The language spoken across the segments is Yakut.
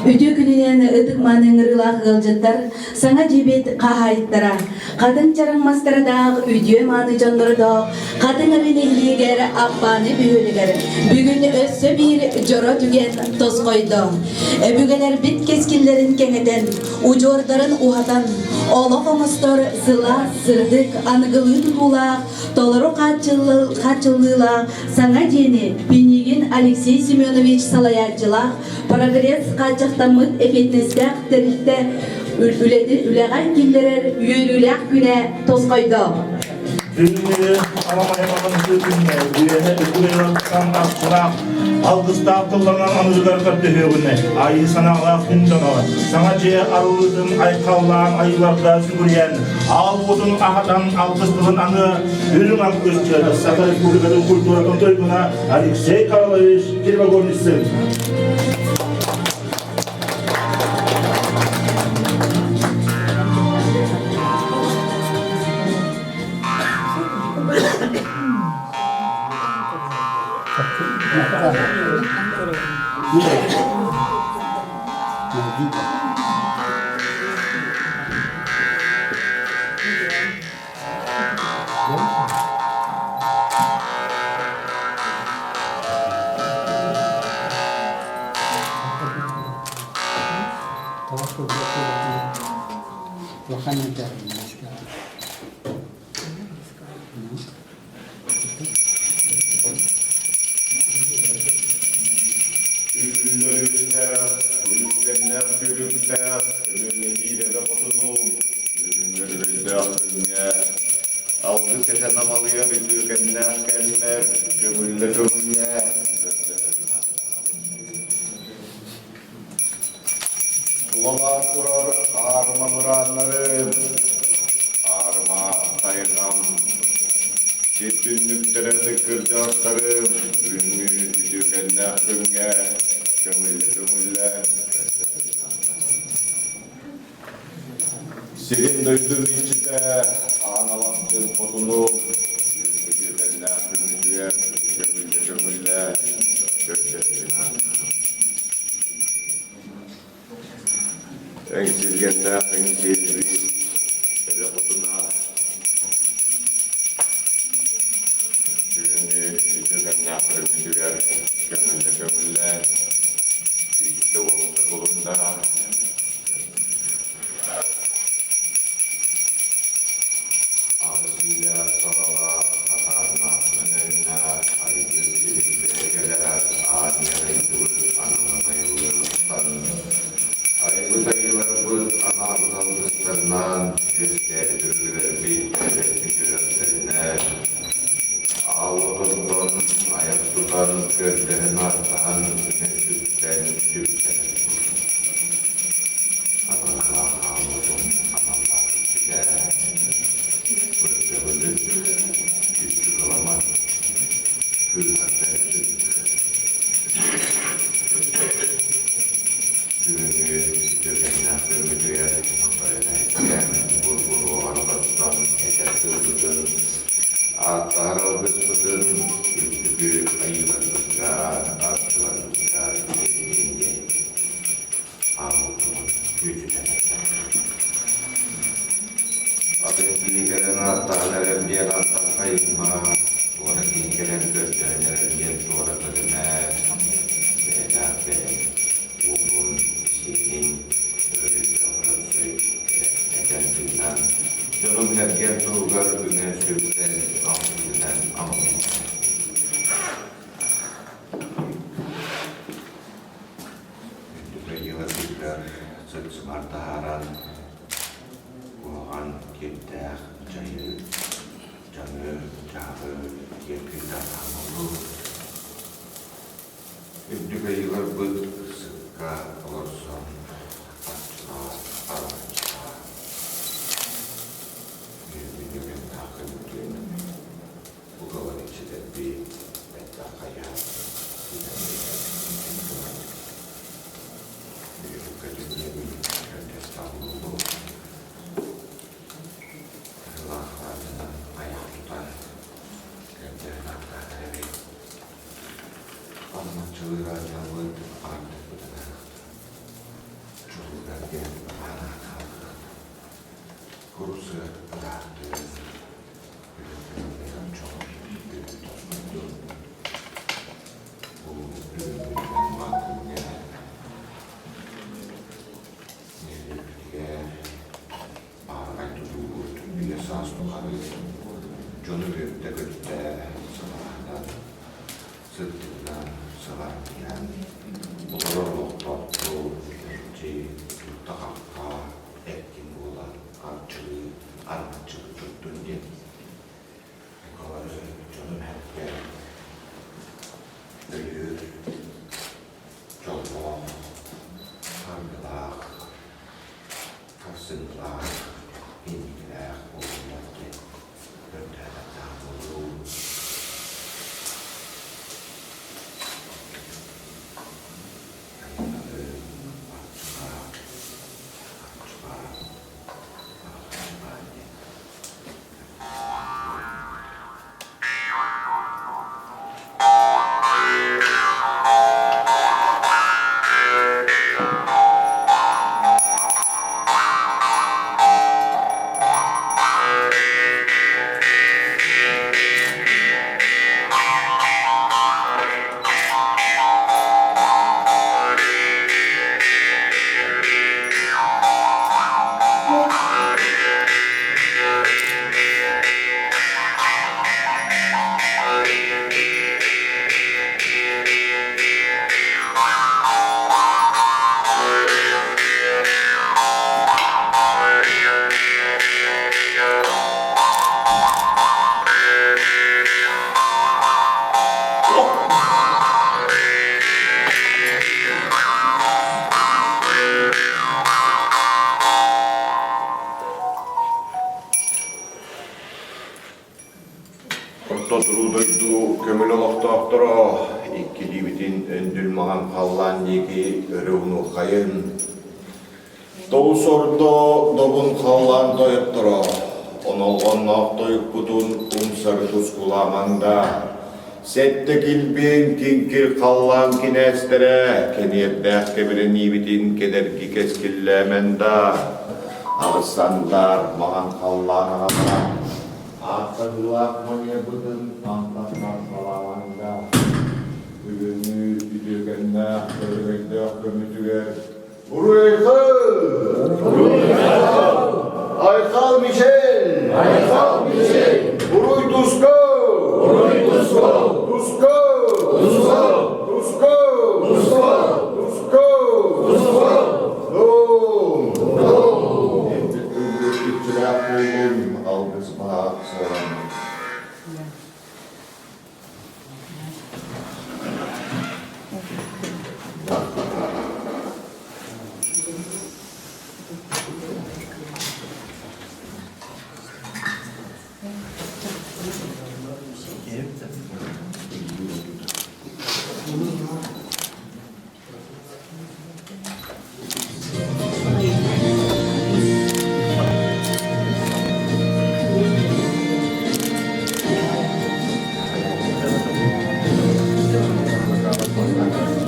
Үтүө күнүнэн ытык-мааны ыҥырыылаах ыалдьыттар, саҥа дьиэбит хаһаайыттара, хатыҥ чараҥ мастардаах үтүө-мааны дьоннордоох Хатыҥ Арыы нэһилиэгэр Аппааны бөһүөлэгэр бүгүн өссө биир дьоро түгэн тосхойдо. Өбүгэлэрбит кэскиллэрин кэҥэтэн, удьуордарын уһатан, олох оҥостор сылаас, сырдык, аныгылыы тутуулаах, толору хааччыллыылаах саҥа дьиэни Пинигин Алексей Семенович салайааччылаах Прогресс хааччахтаммыт эпиэтинэстээх тэрилтэ үлэтин үлэҕэ киллэрэр үөрүүлээх күнэ тосхойдо. Бүгүҥҥү аламай маҕаныһыы күҥҥэ үөһэ үтүөлээх арчылаах алгыстаах тылларынан аныгыгар көрдөһүөҕүнэ айыы санаалаах күн дьоно саҥа дьиэ арыллыытын айхаллаан айыыларга сүгүрүйэн аал уотун аһатан алгыс тылын аны үрүҥ алгысчыт Саха Республикатын культуратын туйгуна Алексей Карлович Кривогорницын. Үкүллэрүстээх, үлүскэннээх күлүктээх, өлүннэһии эбэ хотунуум, бүгүҥҥү күҥҥэ алгыс этэн амалыйар үтүөкэннээх кэммэр көҥүллэ көҥүллэ Тулалаан турар аарыма мырааннарым, аарыма тайҕам, сир түннүктэрэ тыккырдьаҕастарым бүгүҥҥү үтүөкэннээх күҥҥэ көҥүллэ-көҥүллээн Сирин-дойдум иччитэ Аан Алахчын хотуну үтүөкэннээх күммүтүгэр көҥүллэ-көҥүллээн көрдөстүн. Эҥсилгэннээх эҥсиэлбит эбэ хотуна бүгүҥҥү үтүөкэннээх күммүтүгэр көҥүллэ-көҥүллээн күүстэ-уохта булунна. Аҕыс саҕалаах атаардаахпын айгыр силик бэйэлээх аанньа дойдубут аналын айыллыаҕыттан айбыт айыыларбыт анаабыт алгыстарынан үөскээбит өбүгэлэрбит эбэрбит үрэхтэринэн аал отонтон айах тутан көрдөһөн-ааттаһан үҥэн-сүктэн түмсэн Аналлаах хаалбытым аналлаах иччитэ Кырдьабытын күччү кыламан кыыһардааччыт Бүгүҥҥү үтүөкэннээх күммүтүгэр тойон буруоҕар олорсон этэр тылбытын ааттаһар алгыспытын үрдүкү айыыларбытыгар арчыларбытыгар тириэрдин диэн Атын киһи кэлэн ааттаһан эрэр диэн ааттаххайыма, туора киһи кэлэн көрдөһөн эрэр диэн туора көрүмэ, бэйэлээх бэйэҥ уолун, сиэнин өрүс этэн тыынан, дьонум-сэргэм туһугар үҥэн-сүктэн, алгыһынан амалыйда. Үрдүк сыт-сымар таһааран, куһаҕан кирдээх дьайы, дьаҥы, дьаһаҕы киэр хаалаллар. Үрдүк айыыларбыт сыкка олорсон арчылаан, араҥаччылаан, үөрбүт-үгэннээх көмүтүн угалан иччитэрбит бэттэх хайаан Ыраахтыыр үлэ дьон тосхойдун. Бу бүгүҥҥү күҥҥэ нэһилиэкпитигэр баараҕай тутуубут үйэ саас тухары дьону үөрдэ-көттө сылааһынан, сырдыгынан, сылаанньыйан олорор олохтоохтору мэлдьи тутта-хапта эркин буолан арчылыы, аргыччылыы турдун диэн Николай дьонум-сэргэ өйүүр, дьоллоох, саргылаах, харсыҥҥылаах, инникилээх буоллуннар диэн көрдөһөн буолуум. Айыллары арчылаа, арчылаа, арчылаа диэн. Орто туруу дойду көҥүл олохтоохторо иккилиибитин өндүл маҥан халлаан диэки өрө унуоххайын, Тоҕус ордо добун халлаан тойотторо, онолҕонноох тойукпутун умсары тускулаамаҥ да, сэттэ килбиэн киҥкир халлаан кинээстэрэ кэниэрдээх кэбирэниибитин кэдэрги кэскиллээмэн да, аҕыс андаар маҥан халлаан аҕалара, ааттаныылаах маньыабытын антахтан салаамаҥ да, бүгүҥҥү үтүөкэннээх өрөгөйдөөх көмүтүгэр Уруй-айхал! Айхал Мишель! Айхал Мишель! Уруй Туско! Уруй Туско! Туско! Туско! Туско! Туско! Туско! Туско! Дом! Дом! Иччилээх буолун, алгыс баах сорон.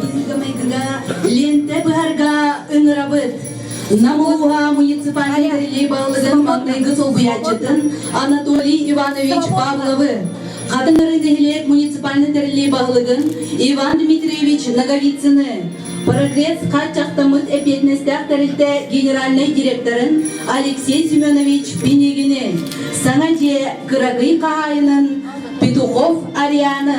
Быһыыга-майгыга лиэнтэ быһарга ыҥырабыт. Нам улууһа муниципальнай тэриллии баһылыгын маҥнайгы солбуйааччытын Анатолий Иванович Павловы, Хатыҥ Арыы нэһилиэк муниципальнай тэриллии баһылыгын Иван Дмитриевич Ноговицыны, Прогресс хааччахтаммыт эппиэтинэстээх тэрилтэ генеральнай директорын Алексей Семенович Пинигини, саҥа дьиэ кыракый хаһаайынын Петухов Арианы.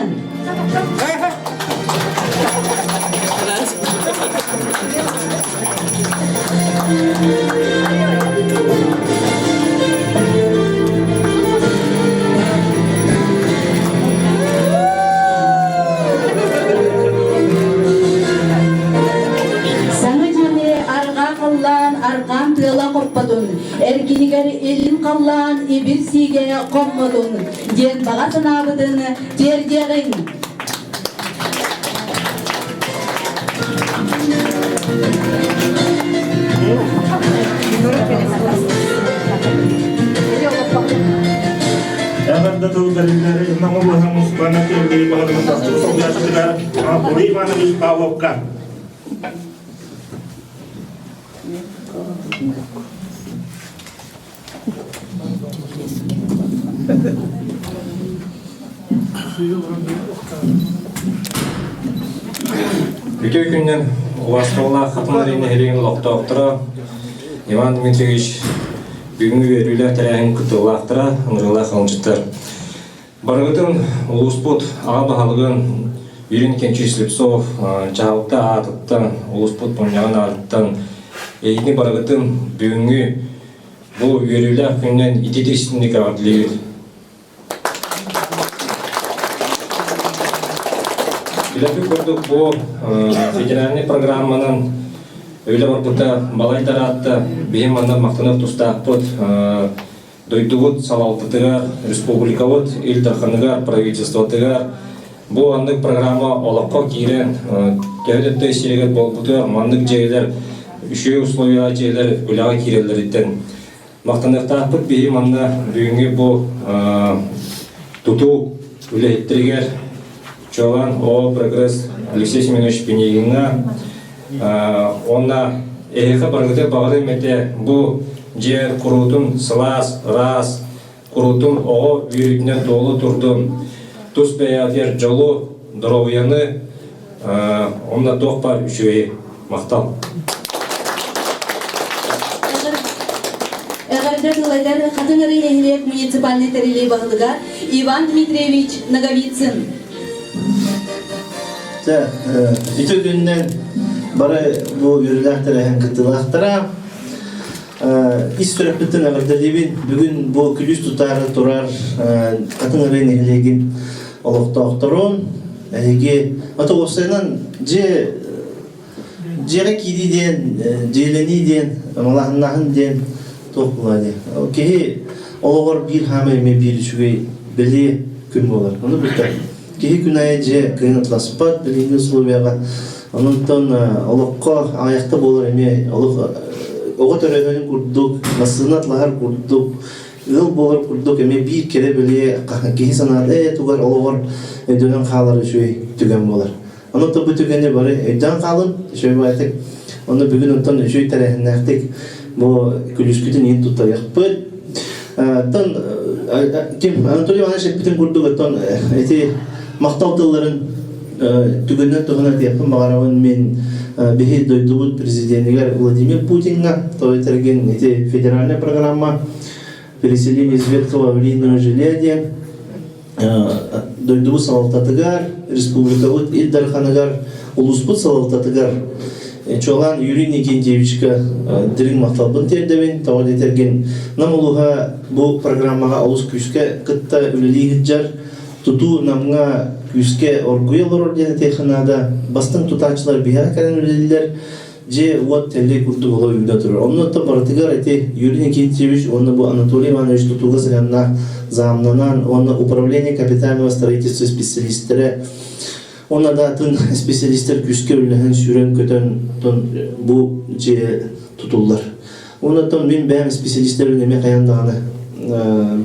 Саҥа дьиэни арҕаа халлаан арҕаан тыала хоппотун, эргинигэр илин халлаан ибир сиигэ хоммотун диэн баҕа санаабытын тиэрдиэҕиҥ. Эҕэрдэ тыл бэриллэр Нам улууһа муниципальнай тэриллии баһылыгын бастакы солбуйааччытыгар Анатолий Иванович Павловка. Үтүө күнүнэн убаастабыллаах Хатылы нэһилиэгин олохтоохторо Иван Дмитриевич бүгүҥҥү үөрүүлээх тэрээһин кыттыылаахтара, ыҥырыылаах ыалдьыттар. Барыгытын улууспут аҕа баһылыгын Юрий Никитич Слепцов дьаһалта аатыттан, улууспут мунньаҕын аатыттан эйигини барыгытын бүгүҥҥү бу үөрүүлээх күнүнэн итии-истиҥник эҕэрдэлиибит. Үлэбит курдук бу федеральнай программанан үлэ барбыта балай тараатта. Биһи манна махтанар тустаахпыт. Дойдубут салалтатыгар, республикабыт Ил Дарханыгар, правительствотыгар бу аннык программа олоххо киирэн төһө да сиригэр буолбутугар маннык дьиэлэр үчүгэй условия дьиэлэр үлэҕэ киирэллэриттэн Махтаныахтаахпыт биһи манна бүгүҥҥү бу тутуу үлэһиттэригэр чуолаан О Прогресс Алексей Семенович Пинигиҥҥа уонна эһиэхэ барыгытыгар баҕарыам этэ бу дьиэ куруутун сылаас, ыраас, куруутун оҕо үөрүүтүнэн туолу турдун, тус бэйэҕитигэр дьолу, доруобуйаны уонна туох баар үчүгэйи махтал. Эҕэрдэ тыл этэр Хатыҥ Арыы нэһилиэк муниципальнай тэриллии баһылыга Иван Дмитриевич Ноговицын. Дьэ, үтүө күнүнэн бары бу үөрүүлээх тэрээһин кыттыылаахтара. Ис сүрэхпиттэн эҕэрдэлиибин. Бүгүн бу күлүүс тутаары турар Хатыҥ Арыы нэһилиэгин олохтоохторун, эһиги ото уопсайынан дьиэ дьиэҕэ киирии диэн, дьиэлэнии диэн, малааһыннааһын диэн туох буолаа дии. Киһи олоҕор биир хаамай эмиэ биир үчүгэй бэлиэ күн буолар. Ону бүтэр. Киһи күн аайы дьиэ кыайан атласпат билиҥҥи условияҕа. Онон олоххо аҕыйахта буолар эмиэ олох оҕо төрөөһүнүн курдук, массыына атлаһар курдук, ыал буолар курдук эмиэ биир кэрэ бэлиэ киһи санаата ээ тугар олоҕор өйдөнөн хаалар үчүгэй түгэн буолар. Онон бу түгэни бары өйдөөн хаалын, үчүгэй баҕайытык. Онно бүгүн онтон үчүгэй тэрээһиннээхтик бу күлүүскүтүн иин туттарыахпыт. Оттон ким Анатолий Иванович эппитин курдук оттон ити махтал тылларын түгэнинэн туһунан этиэхпин баҕарабын мин биһи дойдубут президенигэр Владимир Путиҥҥа тоҕо этэргин ити федеральная программа переселение из ветхого аварийного жилья диэн дойдубут салалтатыгар, республикабыт Ил Дарханыгар, улууспут салалтатыгар чуолаан Юрий Никентьевичка дириҥ махталбын тиэрдэбин. Тоҕо диэтэргин Нам улууһа бу программаҕа олус күүскэ кытта үлэлии сылдьар. Тутуу Намҥа күүскэ оргуйа олорор диэн этиэххэ наада. Бастыҥ тутааччылар биһиэхэ кэлэн үлэлииллэр. Дьиэ-уот тэллэй курдук оло үүнэ турар. Онно оттон барытыгар ити Юрий Никитичевич уонна бу Анатолий Иванович тутууга сыһыаннаах заамнанан уонна управление капитального строительства специалистэрэ уонна да атын специалистэр күүскэ үлэлэһэн сүүрэн-көтөн бу дьиэ тутуллар. Уонна оттон мин бэйэм специалистэрбин эмиэ хайаан даҕаны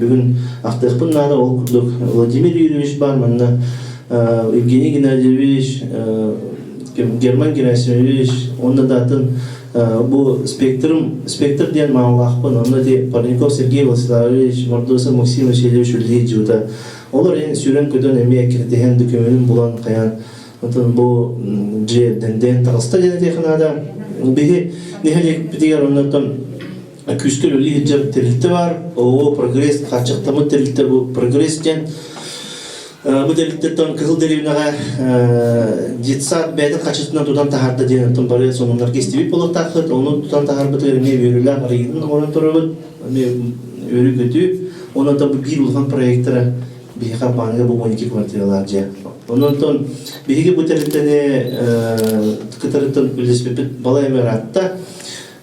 бүгүн ахтыахпын наада. Ол курдук Владимир Юрьевич баар манна Евгений Геннадьевич, Герман Герасимович уонна да атын бу спектрым спектр диэн маалаахпын онно ити Парников Сергей Владиславович, Мордосов Максим Васильевич үлэлиир дьута. Олор эн сүүрэн-көтөн эмиэ киртиһэн дөкүмүнүн булан хайаан Отон бу дьиэ дэндэн таҕыста диэн этиэххэ наада. Биһи нэһилиэкпитигэр оннотон күүскэ үлэлии сылдьар тэрилтэ баар. Оо, прогресс хааччахтаммыт тэрилтэ бу прогресс диэн. Бу тэрилтэттэн Кыһыл дэриэбинэҕэ детсад бэйэтин хаччытынан тутан таһаарда диэн оттон бары сонуннарга истибит буолуохтааххыт. Ону тутан таһаарбытыгар эмиэ үөрүүлээх арыйыытын оҥорон турабыт. Эмиэ үөрүү-көтүү. Онон бу биир улахан проектара биһиэхэ бааҥҥа бу 12 квартиралаах дьиэ. Онон биһиги бу тэрилтэни кытарыттан үлэлэспиппит балай эмэ ыраатта.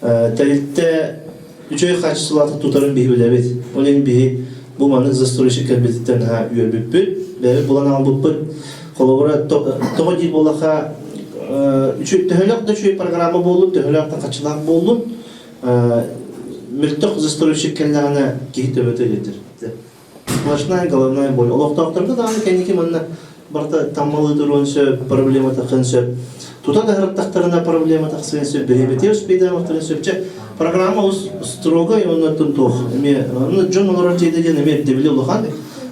Тэрилтэ үчүгэй хаачыстыбалаахтык тутарын биһи билэбит. Ол иһин биһи бу маннык застройщик кэлбититтэн наһаа үөрбүппүт, бэйэбит булан аҕалбыппыт. Холобура, тоҕо диир буоллахха, төһөлөөх да үчүгэй программа буоллун, төһөлөөх да хаччылаах буоллун, мөлтөх застройщик кэллэҕинэ киһи төбөтө илитэр. Сплошная головная боль. Олохтоохторго даҕаны кэнники манна барыта таммалыы туруон сөп, проблема таххан сөп. Тута да ырыттахтарына проблема тахсыан сөп, бириэмэтэ успейдаабыттарын сөп. Чэ, программа олус строгай, оннуттан туох эмиэ дьон олорор дьиэтэ диэн эмиэ ирдэбилэ улахан.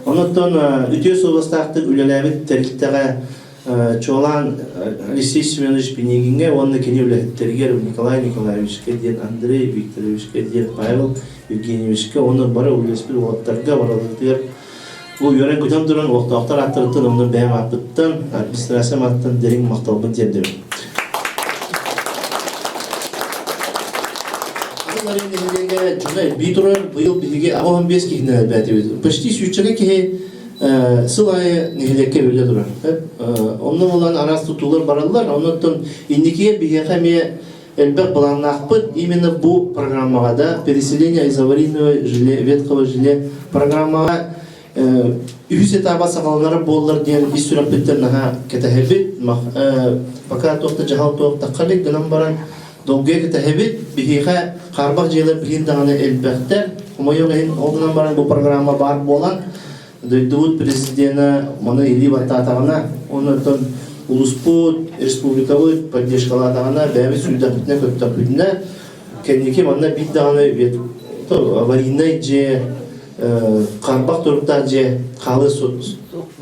Онуттан үтүө суобастаахтык үлэлээбит тэрилтэҕэ чуолаан Алексей Семенович Пинигиҥҥэ уонна кини үлэһиттэригэр Николай Николаевичка диэн Андрей Викторовичка диэн Павел Евгеньевичка уонна бары үлэлэспит уолаттарга барыларыгар Бу үөрэн-көтөн туран олохтоохтор ааттарыттан уонна бэйэм ааппыттан, администрациям ааттан дириҥ махталбын тиэрдэбин. Атын нэһилиэгэ дьоно элбии турар, быйыл биһиги 85 киһини элбээтибит. Почти сүүччэкэ киһи сыл аайы нэһилиэккэ эбиллэ турар. Онно буолан араас тутуулар бараллар, оннуттан инникигэ биһиэхэ эмиэ элбэх былааннаахпыт. Именно бу программаҕа да переселение из аварийного жилья, ветхого жилья программаҕа үһүс этаба саҕаланара буоллар диэн ис сүрэхпиттэн наһаа кэтэһэбит. Пока туох да дьаһал туох тахха илик гынан баран долгуйа кэтэһэбит. Биһиэхэ хаарбах дьиэлэр билигин даҕаны элбэхтэр. Хомойуох иһин ол гынан баран бу программа баар буолан Дойдубут президенэ маны илии баттаатаҕына, онтон улууспут, республикабыт поддержкалаатаҕына, бэйэбит сүүрдэхпитинэ, көттөхпүтүнэ, кэнники манна биир даҕаны аварийнай дьиэ, харбах туруктаах дьиэ хаалыа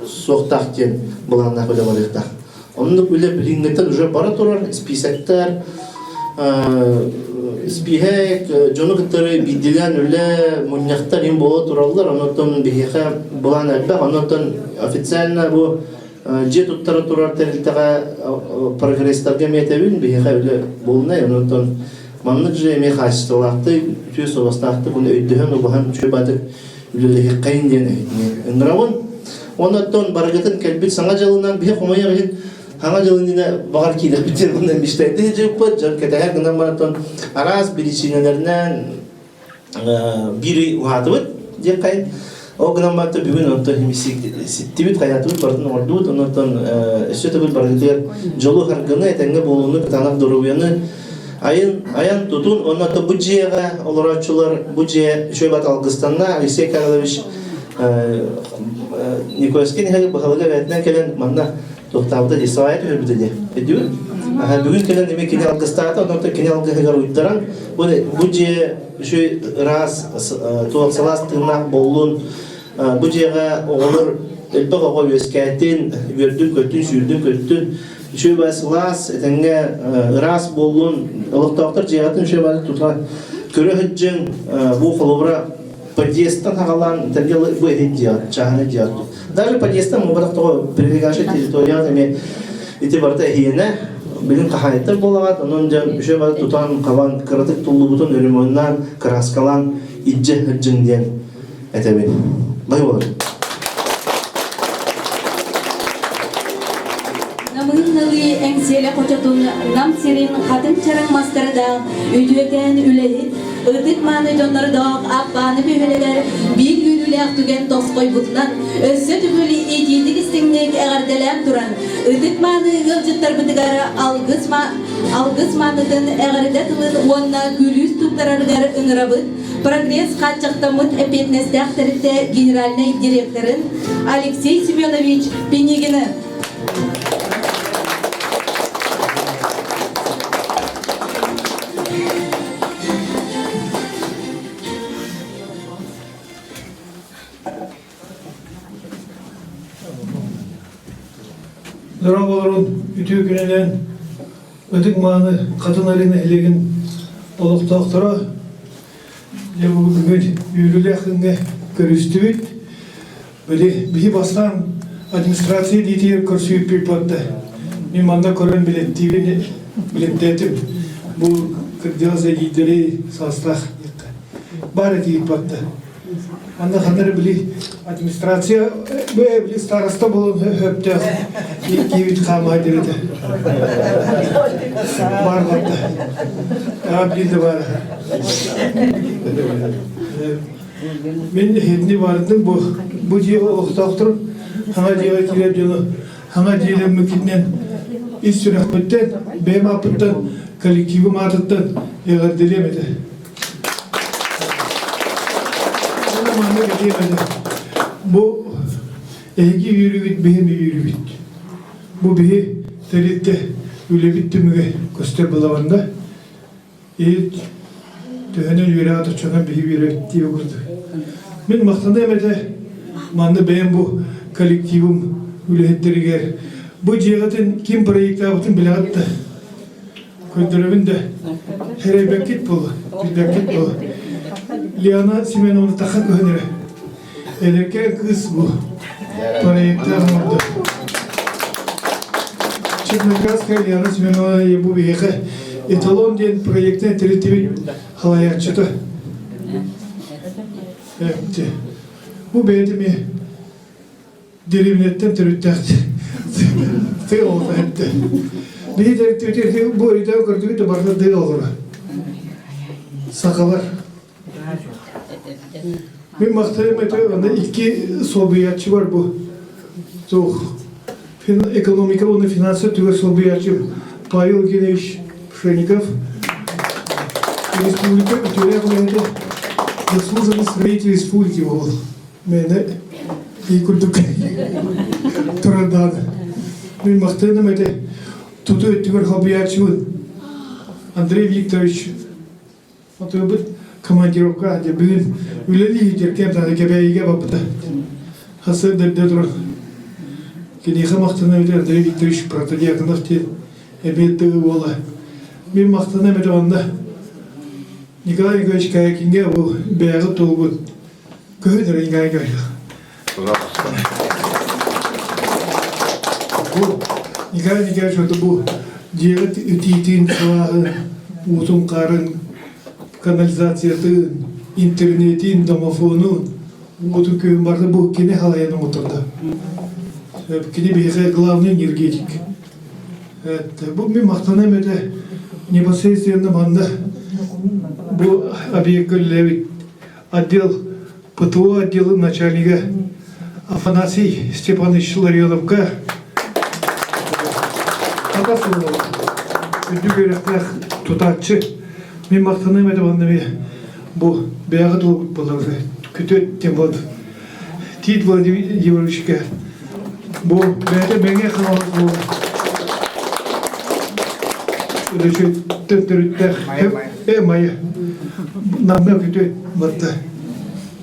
суохтаах диэн былааннаах үлэ барыахтаах. Оннук үлэ билиҥҥиттэн уже бара турар, испиисэктэр, испииһэк, дьону кытары биирдиилээн үлэ, мунньахтар им буола тураллар. Онон биһиэхэ былаан элбэх. Онон официально бу дьиэ туттара турар тэрилтэҕэ прогресстарга эмиэ этэбин, биһиэхэ үлэ буолунай. Онон маннык же эмиэ хаачыстыбалаахтык, үтүө суобастаахтык уонна өйдөһөн, убаһан үчүгэй баатык үлэлэһиэххэйин диэн ыҥырабын. Онон барыгытын кэлбит Саҥа дьылынан биһи хомойор иһин Саҥа дьыл иннинэ баҕар киирэппит диэн уонна мечтайдыы сылдьыбыппыт, дьон кэтэһэр гынан баран араас биричиинэлэринэн биир ый уһаатыбыт диэххэй. Ол гынан баран бүгүн онтон ситтибит, хайаатыбыт, барытын оҥордубут. Онтон өссө төгүл барыгытыгар дьолу-саргыны, этэҥҥэ буолууну, кытаанах доруобуйаны айын, айан тутун. Онно бу дьиэҕэ олорооччулар бу дьиэ үчүгэй бат алгыстанна. Алексей Карлович Никольский нэһилиэк баһылыга бэйэтинэн кэлэн манна туохтаабыта дии, сабайа түһэрбитэ дии. Өйдүүр? Бүгүн кэлэн эмиэ кини алгыстаата, онон кини алгыһыгар уйдаран бу, бу дьиэ үчүгэй ыраас, туох сылаас тыыннаах буоллун, бу дьиэҕэ оҕолор элбэх оҕо үөскээтин, үөрдүн-көттүн, сүүрдүн-көттүн, үчүгэй бай сылаас, этэҥҥэ ыраас буоллун, олохтоохтор дьиэҕитин үчүгэй бай тута көрө сылдьыҥ, бу холобура подъездтан хагалаан тәрге бу эһин дьиэҕит, чааһынай дьиэҕит. Даже подъездтан муҥутах тоҕо прилегающая территорияҕа эмиэ ити барыта эһиэнэ, билин хаһаайыттар буолаҕат, онон дьон үчүгэй бары тутан, хабан, кыратык туллубутун ремоннаан, кырааскалаан илдьэ сылдьыҥ диэн этэбин. Бай болар. Намыын налыы Эҥсиэлэ хочотун Нам сирин хатыҥ чараҥ мастардаах үтүөкээн үлэһит, ытык мааны дьоннордоох Аппааны бөһүөлэгэр биир үөрүүлээх түгэн тосхойбутунан өссө төгүл итиитик истиҥник эҕэрдэлээн туран ытык мааны ыалдьыттарбытыгар алгыс, алгыс маанытын эҕэрдэ тылын уонна күлүүс туттарарыгар ыҥырабыт Прогресс хааччахтаммыт эппиэтинэстээх тэрилтэ генеральнай директорын Алексей Семенович Пинигины. Дорооболорун үтүө күнүнэн ытык мааны Хатын Али нэһилиэгин олохтоохторо дьэ бүгүн үөрүүлээх күҥҥэ көрүстүбүт. Били биһи бастаан администрация диэтигэр көрсүбүппүт барда. Мин манна көрөн билэттиибин билэттээтим. Бу кырдьаҕас эдьиийдэри саастаах баар этиибит барда. Манна ханна били администрация били староста буолан хөптөөх киибит хаамаа диэбитэ. Бар барда. Аа билде бар. Мин иһитини бардым бу бу дьиэ олохтоохторун хаҥа дьиэҕэ киирэр дьону хаҥа дьиэлэммитинэн ис сүрэхпиттэн бэйэм ааппыттан коллективым аатыттан эҕэрдэлиэм этэ. Уонна маннык этиэм этэ. Бу эһиги үөрүүгүт биһим үөрүүбүт. Бу биһи тэрилтэ. Үлэбит түмүгэ көстөр былабанда. Иһит төһөнөн үөрэҕэ оччонон биһи үөрэбит дии курдук. Мин махтаныам этэ манна бэйэм бу коллективым үлэһиттэригэр бу дьиэҕитин ким проектаабытын билэҕит да көрдөрөбүн да эрэйбэккит буолла билбэккит буолла Лиана Семеновна таха көһөн эрэ эдэркээн кыыс бу проектаах оҥордо Черноградская Лиана Семеновна бу биһиэхэ эталон диэн проектын тэрилтибит халайааччыта бу бэйэтэ эмиэ Деревняттан төрүттээх тыа оҕото эттэ. Биһи төрүттүбүт бу өйдөөн көрдүбүт да барыта тыа оҕолоро. Сахалар. Мин махтаным этэ онно икки солбуйааччы бар бу. Туох экономика уонна финансы өттүгэр солбуйааччы Павел Евгеньевич Пшеников республика үтүөлээх үлэһитэ заслуженный строитель республики буолар. Мээнэ ии курдук турар даҕаны. Мин махтаным этэ туту өттүгэр холбуйааччыбын Андрей Викторович отуйбут командировка дьэ бүгүн үлэлии дьэркэм таны Кэбээйигэ барбыта. Хасыр дэрдэ турар. Киниэхэ махтанам этэ Андрей Викторович Протодьяконов диэн эбиэт тыгы буола. Мин махтанам этэ онно Николай Николаевич Каякиҥҥа бу бэйэҕит туолбут Көһүн эрэ Николай Николаевич. Бу Николай Николаевич вот бу дьиэҕит итиитин, сылааһын, уутун-хаарын, канализациятын, интернетин, домофонун, уотун күһүн барыта бу кини халайан оҥоттордо. Кини биһиэхэ главный энергетик. Бу мин махтаныам этэ непосредственно манна бу объекка үлэлээбит отдел ПТО отделын начальнига Афанасий Степанович Ларионовка хата үрдүк үөрэхтээх тутааччы мин махтаныам этэ уонна бу бэйэҕит уолгут буолар күтүөт диэн буолду Тит Владимировичка бу бэйэтэ Мэҥэ Хаҥалас буолар Өлөчөттөн төрүттээх э Майа Намҥа күтүөт барда.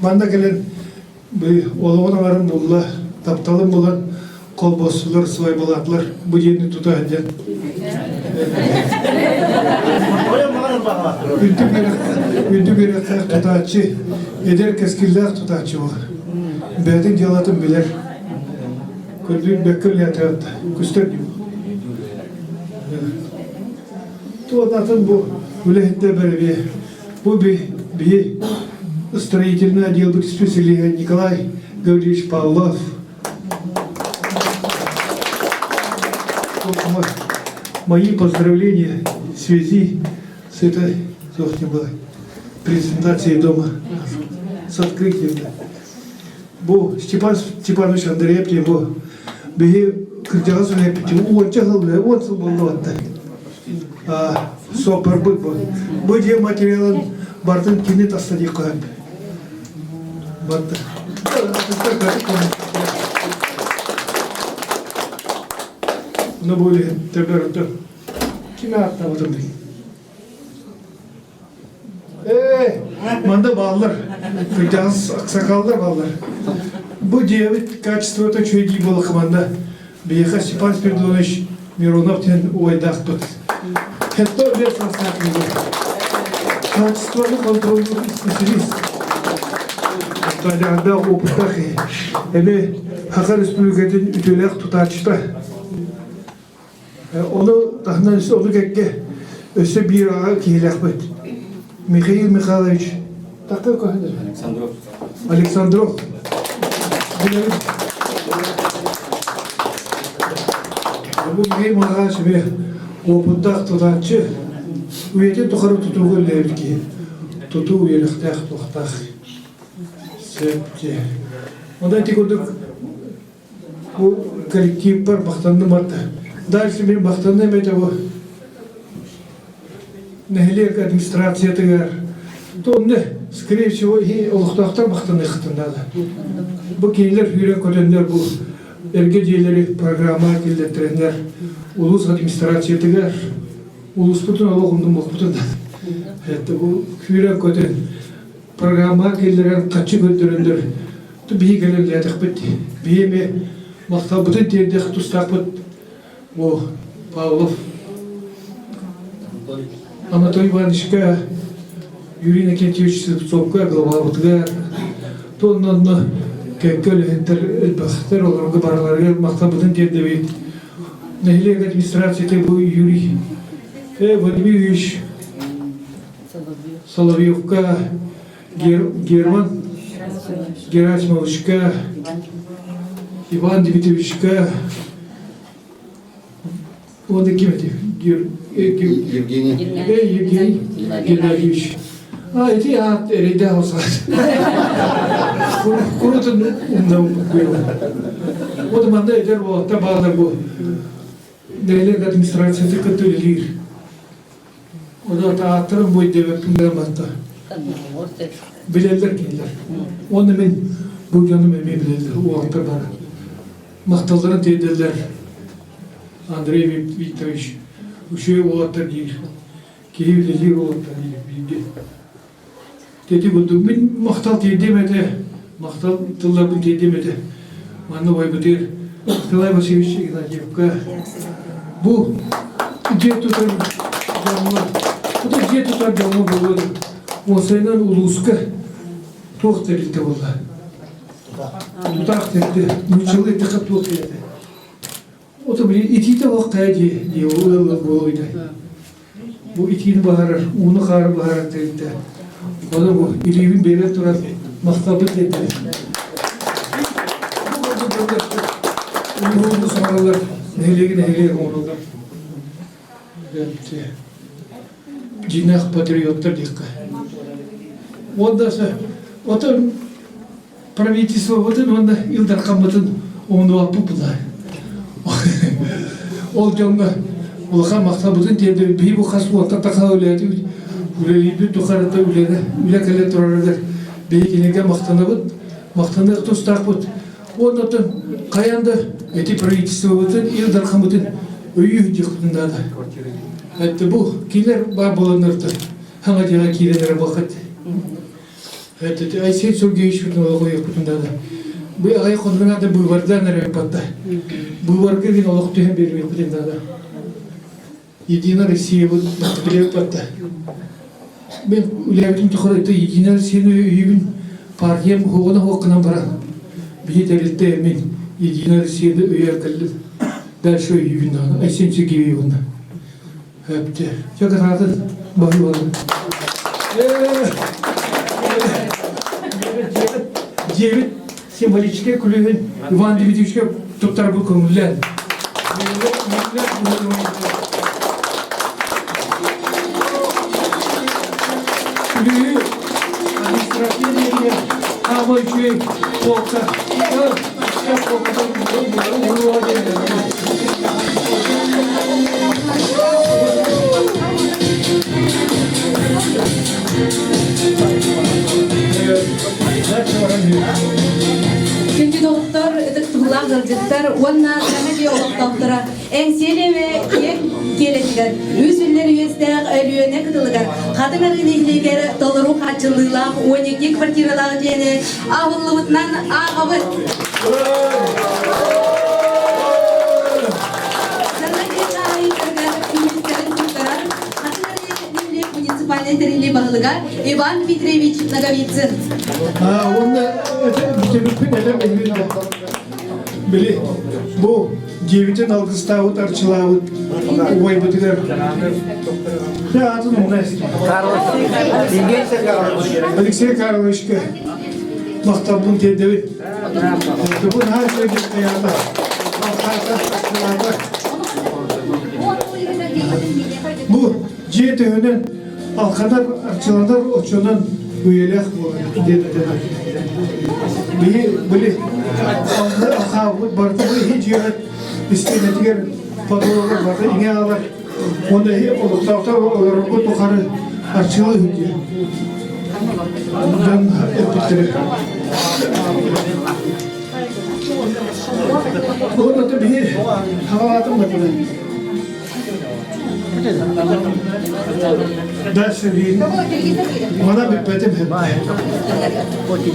Манна кэлэн олоҕун аҥарын булла, тапталын булан холбостулар, свайбалаатылар бу дьиэни тута сылдьан. Үрдүк үөрэхтээх тутааччы, эдэр кэскиллээх тутааччы буолар. Бэйэтин дьыалатын билэр. Көрдүүр бэккэ үлээтэ көстөр дии. Туонатын бу үлэһиттэр бэрэбиэ. Бу биһи строительный отделбыт специалиһа Николай Гаврильевич Павлов. Мои поздравления в связи с этой было, презентацией дома, с открытием. Бу Степан Степанович Андреев диэн бу биһи кырдьаҕас үлэппитин уонча сыл уон сыл буолла суоппарбыт бу. Бу дьиэ материалын барытын кини таста диэххэ сөп. Барда. Ну бу төбөртө. Ким ааттаабытым дии. Ээ, манда бааллар. Кырдьаҕас аксакаллар бааллар. Бу дьиэбит качествота үчүгэй дии буолла команда. Биһиэхэ Степан Спиридонович Миронов диэн убайдаахпыт. Хетто бес састаах Качествоны контроллуур специалист. Таляда опыттаах эми Саха Республикатын үтүөлээх тутааччыта. Ону таһынан ону кэккэ өссө биир аҕа киһилээхпит. Михаил Михайлович такой Александров. Александров. Бу Михаил Михайлович эмиэ уопуттаах тутааччы, үйэтин тухары тутууга үлэлээбит киһи. Тутуу үөрэхтээх, туохтаах. Сөп Онон ити курдук Бу коллективпар махтанным атта. Дальше мин махтанным этэ бу нэһилиэк администрациятыгар. Онно, скорее всего, и олохтоохтор махтаныахтын наада. Бу кинилэр сүүрэн көтөннөр бу эргэ дьиэлэри программа киллэртэрэннэр. Улуус администрациятыгар улууспутун олох умнумуохпутун это бу күүрэн-көтөн программаҕа киллэрэн хаччы көрдөрөннөр биһи кэлэн үлэлээтэхпит биһи эмиэ махталбытын тиэрдиэх тустаахпыт бу Павлов Анатолий Ивановичка Юрий Иннокентьевич Слепцовка главабытыгар туонна онно кэккэ үлэһиттэр элбэхтэр олорго барыларыгар махталбытын тиэрдэбит нэһилиэк администрацията бу Юрий Владимир Юрьевич Соловьевка Герман Герасимовичка Иван Дмитриевичка уонна ким эти Евгений Евгений Геннадьевич а эти аат эрэйдээх осаат курутун умнам вот манна эдэр уолаттар баалар бу нэһилиэк администрацията кытта үлэлиир Ону ааттарын бу өйдөөбөппүн да батта. Билэллэр кинилэр. Уонна мин бу дьонум эмиэ билэллэр, уолаттар бары. Махталларын тиэрдэллэр Андрей Викторович. Үчүгэй уолаттар диир. Киһи үлэлиир уолаттар диир бииргэ. Дети курдук мин махтал тиэрдиэм этэ, махтал тылларбын тиэрдиэм этэ. Манна убайбытыгар Николай Васильевич Игнатьевка бу дьиэ тутар дьоҥҥо, бу дьиэ тутар дьоҥҥо буолуо уопсайынан улууска туох тэрилтэ буолла? Тутаах тэрилтэ, нууччалыы эттэххэ туох тэрилтэ? Ото били итиитэ олох хайа дии дии ыал буолуйда. Бу итиини баһарар, ууну хаары баһарар тэрилтэ. Ону бу илиибин биэрэн туран махталбыт диэтэ. Улуу саҥараллар, нэһилиэги нэһилиэк оҥороллор. Дьиҥнээх патриоттар диэххэ. Уонна отон правительствобытын уонна Ил Дархаммытын умнубаппыт була. Ол дьоҥҥо улахан махталбытын тиэрдэбит. Биһи бу хас уонтан тахса үлэлиибит, үлэлиирбит тухарыта үлэни үлэ кэлэ турарыгар биһи кинигэ махтанабыт, махтаныах тустаахпыт. Уонна оттон хайаан да эти правительствобытын, Ил Дархаммытын өйүү диэхпитин наада. Это бу кинилэр баар буоланнарыттан хаҥа дьиэҕэ киирэн эрэ буолхат. Айсен Сергеевич олох наада. Бу аҕай хонугун наада быыбардаан эрэ батта. Быыбарга диэн олох түһэн биэрбиппитин наада. Единая Россия билиэп батта. Мен үлэбитин тухары Единая Россияны өйүүбүн партиям уһугуна уһуоккунан баран биһи тэрилтэ мен Единая Россияны өйөр кэллим. Дальше өйүүбүн даҕаны Айсен Сергеевна. Өптө. Чэ кытаатын баһыыбалын. Дьиэбит символическай күлүүһүн Иван Дмитриевичка туттарбыт көҥүллээн. Күлүүһү административный хаама үчүгэй полка Күндү доҕоттор, ытыктабыллаах ыалдьыттар уонна саҥа дьиэ олохтоохторо Эҥсиэлиэбэ киэҥ киэлэтигэр үс үллэр үөстээх Өлүөнэ кытылыгар Хатыҥ Арыы нэһилиэгэр толору хааччыллыылаах 12 квартиралаах дьиэни аһыллыбытынан ааҕабыт. Саҥа дьиэ хаһаайыттарыгар күлүүстэрин туттарар Хатыҥ Арыы нэһилиэк муниципальнай тэриллии баһылыга Иван Дмитриевич Ноговицын. Уонна бүтүбүппүн этэ Били бу дьиэбитин алгыстаабыт, арчылаабыт убайбытыгар Дьэ, аатын умна Алексей Карловичка махталбын тиэрдэбин. Бу наһаа үчүгэй хайаата. Бу дьиэ төһөнөн алханар, арчыланар оччонон үйэлээх буолар диэн этэллэр. Биһи били алхаабыт барыта бу иһи дьиэҕит истиэнэтигэр подвалыгар барыта иҥэ аалар уонна иһи олохтоохтор олорорго тухары арчылыы диэн дьон эппиттэрэ. Уонна биһи хаҕалаатым да. Дальше биир. Мана бүппэтим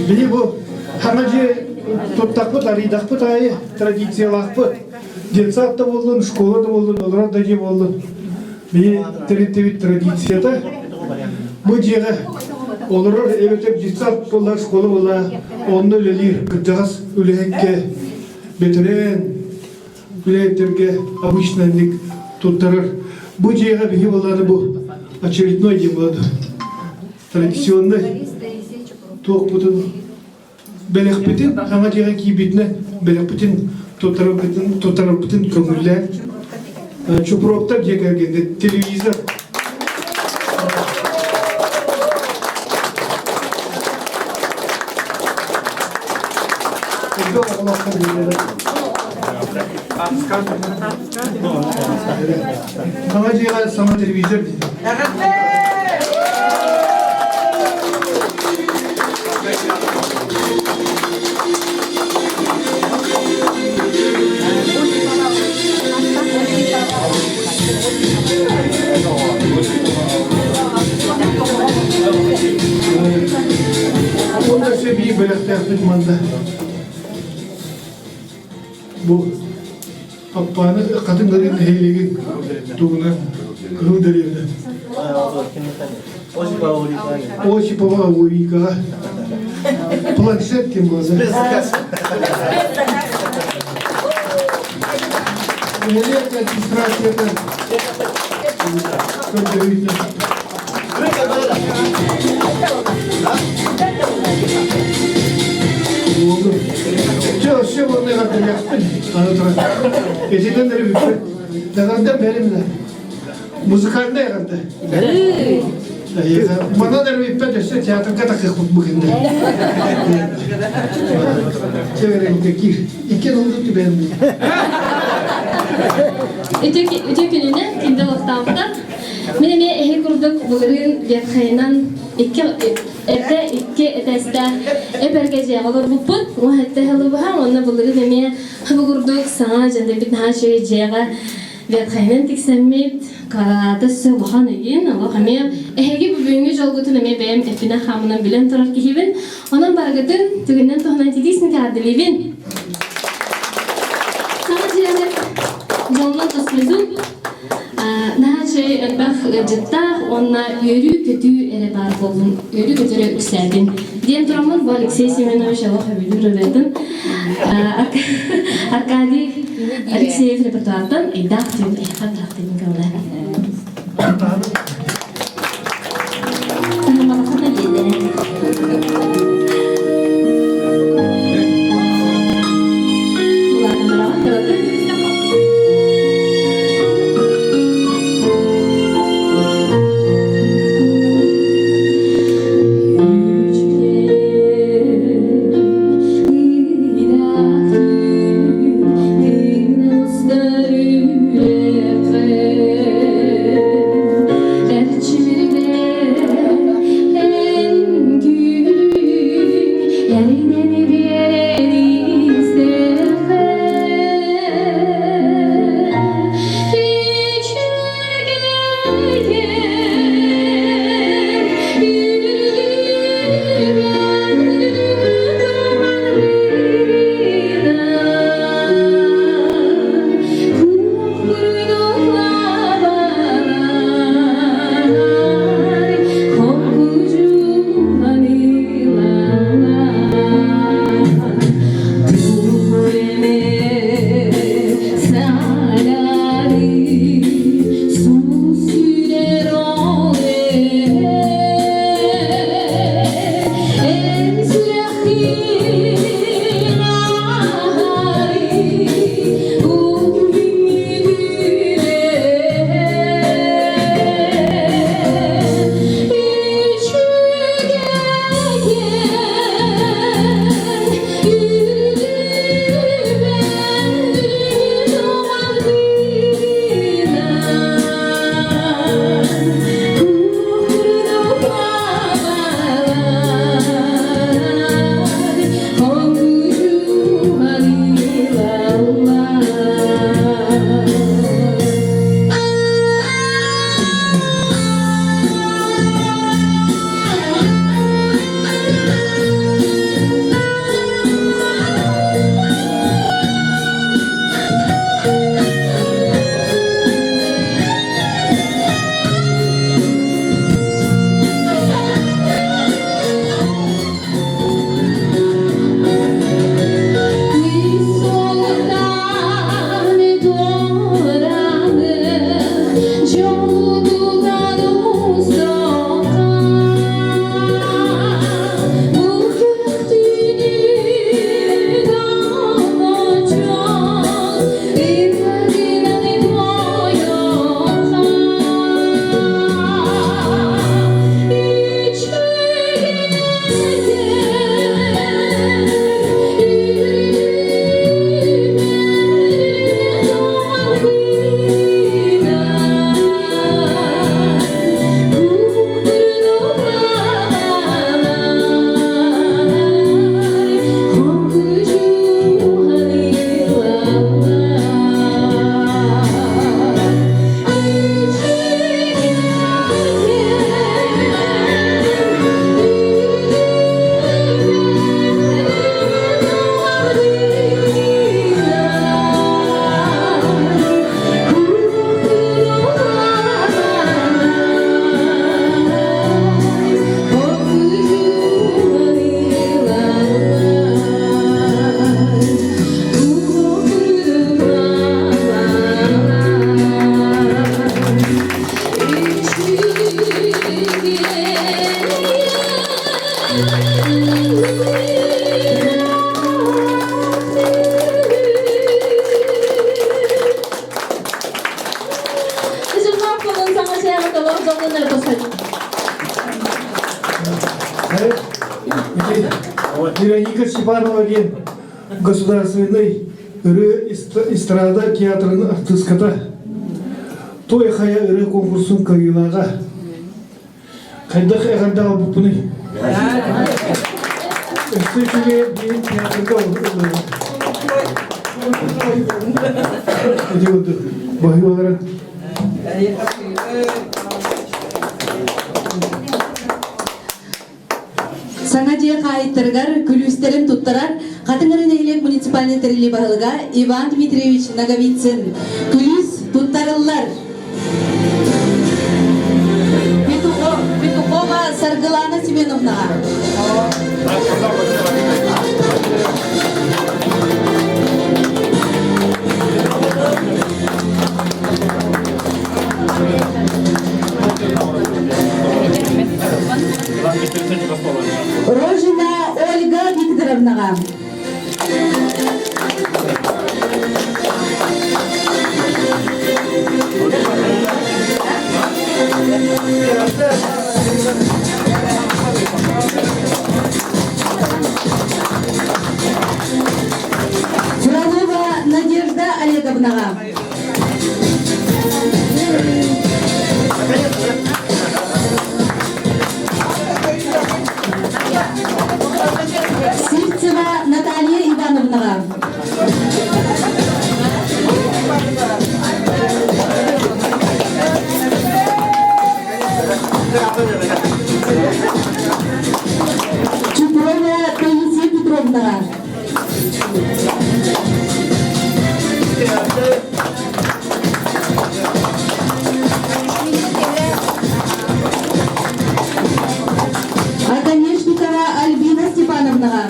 Били бу хана же туттахпыт, арыйдахпыт аайы традициялаахпыт. Детсад да буоллун, школа да буоллун, олорор да дьиэ буоллун. Били тэрилтэбит традицията бу дьиэҕэ олорор эбэтэр детсад буолла, школа буолла, онно үлэлиир кырдьаҕас үлэһиккэ бэтэрээн үлэһиттэргэ обычно туттарар. Бу дьиэҕэ биһи буоллааны бу очередной дьиэ буолла традиционный туохпутун бэлэхпитин саҥа дьиэҕэ киирбитинэн бэлэхпитин туттарарбытын туттарарбытын көҥүллээн Чупроптар дьиэ кэргэннэ телевизор Саҥа дьиэҕэ саҥа телевизор диэн. Онно сөбии бэлэхтээхпит манна. Бу Аппааны Хатыҥ Арыы нэһилиэгин туһунан Кыһыл дэриэбинэ. Осипова Аурикаҕа планшет ким буолла? Нэһилиэк администрацията көрдөрүүтэ. Чэ, өссө уонна эҕэрдэлиэхпин. Аны туран. Этитэн эрэ бүппэт. Эҕэрдэ бэримнэ. Музыкальнай эҕэрдэ. Манан эрэ бүппэт өссө театрга тахсыахпыт бу күннэ. Чэ, бэрин киир. Икки ылды түбээн. Үтө күнүнэн күндү олохтоохтор. Мин эмиэ эһи курдук былырыын Верхайынан икки эрдэ икки этээстээх эп-эргэ дьиэҕэ олорбуппут. Уон сэттэ сылы быһа уонна былырыын эмиэ бу курдук саҥа дьэндэйбит наһаа үчүгэй дьиэҕэ Верхайынан тиксэммит квадрата өссө улахан ыйын олох эмиэ эһиги бүгүҥҥү дьолгутун эмиэ бэйэм эппинэн-хааммынан билэн турар киһибин. Онон барыгытын түгэнинэн туһунан титиисин каардылыыбын. Саҥа дьиэҕит дьолунан тосхойдун. Наһаа үчүгэй элбэх ыалдьыттаах уонна үөрүү-көтүү эрэ баар буоллун, үөрүү-көтүү эрэ үксээтин диэн тураммын бу Алексей Семенович олох сөбүлүүр ырыатын Аркадий Алексеев репертуартан ыйдаах түүн эһиэхэ бырахтыыбын көҕүлээн. Степанова диэн государственнай ырыа эстрада театрын артыыската Той хайа ырыа конкурсун кыайыылааҕа. Хайдах эҕэрдэ аҕалбыппыный? Өссө үчүгэй диэн театрга ыллыыр. Ити курдук баһыыларын. Саҥа дьиэ хаайыттарыгар күлүүстэрин туттарар Хатыҥыры нэһилиэк муниципальнай тэриллии баһылыга Иван Дмитриевич Ноговицын. Күлүүс туттарыллар. Петухова Саргылана Семеновнаҕа. Рожина Ольга Викторовнаҕа. Фролова Надежда Олеговнаҕа. Сивцева Наталья Ивановнаҕа. Чупрова Таисия Петровнаҕа. Оконешникова Альбина Степановнаҕа.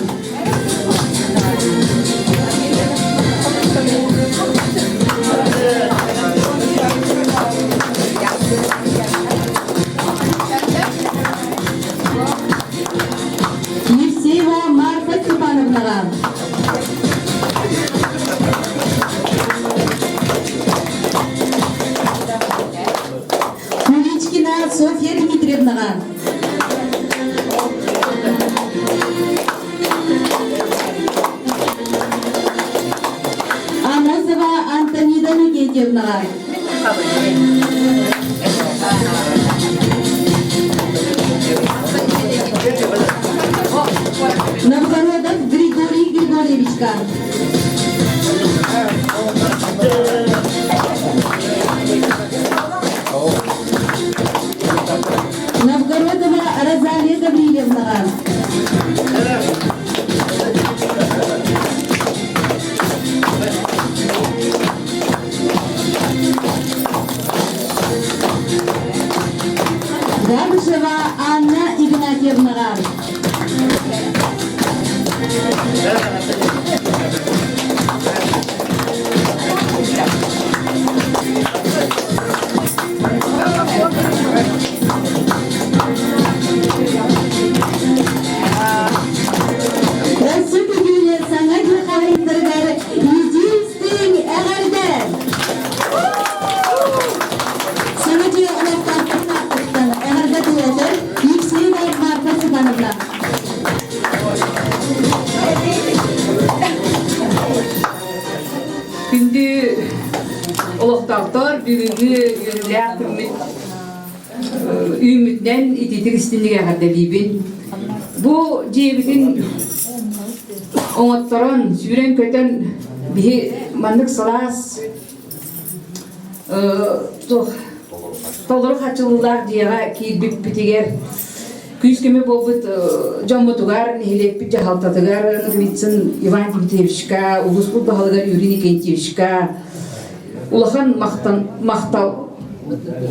Евсеева Марфа Степановнаҕа. Куличкина Софья Дмитриевнаҕа. Амосова Антонида Никитьевнаҕа. Новгородов Григорий Григорьевичка. Новгородова Розалия Гаврильевнаҕа. Габышева Анна Игнатьевнаҕа. Өссө күнүнэ саҥа дьыл хаһайыттарыгар единственный эҕэрдэ! Саҥа дьиэ олохтоохторун ааттыттан эҕэрдэ тыллатар Евсеева Марфа Степановна. Күндү олохтоохтор, бүгүҥҥү үөрүүлээх күммүт үүммүтүнэн ититик истинник эҕэрдэлиибин. Бу дьиэбитин оҥотторон, сүүрэн-көтөн биһи маннык сылаас туох толору хачылыылаах дьиэҕэ киирбиппитигэр күүс-көмө буолбут дьоммутугар, нэһилиэкпит дьаһалтатыгар Ноговицын Иван Дмитриевичка, улууспут баһылыгар Юрий Никентьевичка улахан махтан, махтал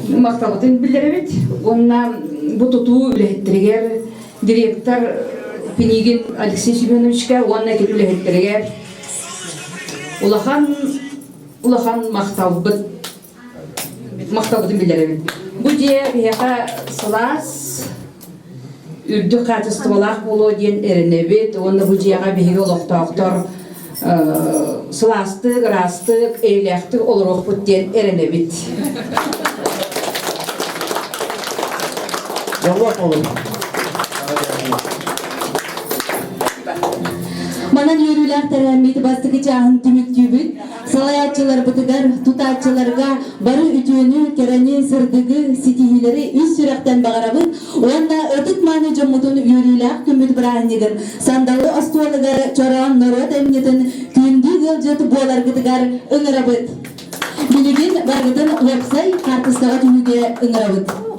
махталбытын биллэрэбит уонна бу тутуу үлэһиттэригэр директор Пинигин Алексей Семеновичка уонна кини үлэһиттэригэр улахан улахан махталбыт махталбытын биллэрэбит. Бу дьиэ биһиэхэ сылаас, үрдүк хаачыстыбалаах буолуо диэн эрэнэбит уонна бу дьиэҕэ биһиги олохтоохтор сылаастык, ыраастык, эйэлээхтик олоруохпут диэн эрэнэбит. Дьоллоох буолун. Манан үөрүүлээх тэрээһиммит бастакы чааһын түмүктүүбүт. Салайааччыларбытыгар, тутааччыларга бары үтүөнү, кэрэни, сырдыгы, ситиһиилэри ис сүрэхтэн баҕарабыт уонна ытык-мааны дьоммутун үөрүүлээх күммүт бырааһынньыгын сандалы остуолугар чороон норуот айымньытын күндү ыалдьыт буоларгытыгар ыҥырабыт. Билигин барыгытын уопсай хаартыскаҕа түһүүгэ ыҥырабыт.